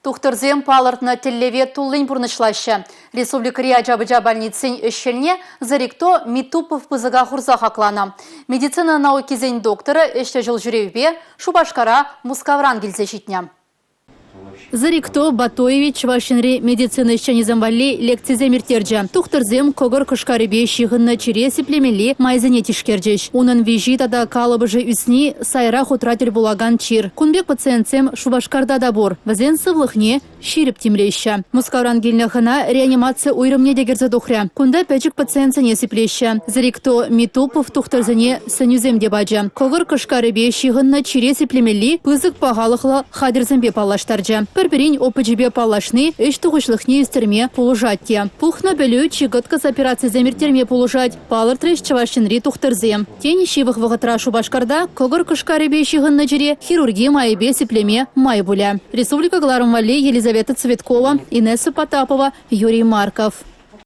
Тухтӑрсем палӑртнӑ тӗллеве туллин пурнӑҫлаҫҫӗ. Республикӑри ача-пӑча больницин ӗҫ-хӗлне Зарикто Митупов пысӑка хурса хакланӑ. Медицина наукисен докторӗ ӗҫлӗ ҫулҫӳревпе Шупашкара Мускавран килсе ҫитнӗ. Зарикто Батоевич Чӑваш Енри медицина ӗҫченӗсем валли лекцисем ирттерчӗ. Тухтӑрсем кӑкӑр кӑшкарӗпе ҫыхӑннӑ чире сиплемелли майсене тишкерчӗҫ. Унӑн виҫи тата калӑпӑшӗ ӳсни сайра хутра тӗл пулакан чир. Кун пек пациентсем Шупашкарта та пур. Вӗсен сывлӑхне ҫирӗп тимлеҫҫӗ. Мускавран килнӗ хӑна реанимаци уйрӑмне те кӗрсе тухрӗ. Кунта пӗчӗк пациентсене сиплеҫҫӗ. Зрикто Митупов тухтӑрсене сӗнӳсем те пачӗ. Кӑкӑр кӑшкарӗпе ҫыхӑннӑ чире сиплемелли пысӑк пахалӑхлӑ хатӗрсемпе паллаштарчӗ. Пӗр-пӗрин опычӗпе паллашни ӗҫ тухӑҫлӑхне ӳстерме пулӑшать те. Пухнӑ пӗлӳ чи кӑткӑс операцисем ирттерме пулӑшать, палӑртрӗҫ Чӑваш Енри тухтӑрсем. Тен, ҫывӑх вӑхӑтра Шупашкарта кӑкӑр кӑшкарӗпе ҫыхӑннӑ чире хирурги майӗпе сиплеме май пулӗ. Республика кӑларӑм валли Елизавета Цветкова, Инесса Потапова, Юрий Марков.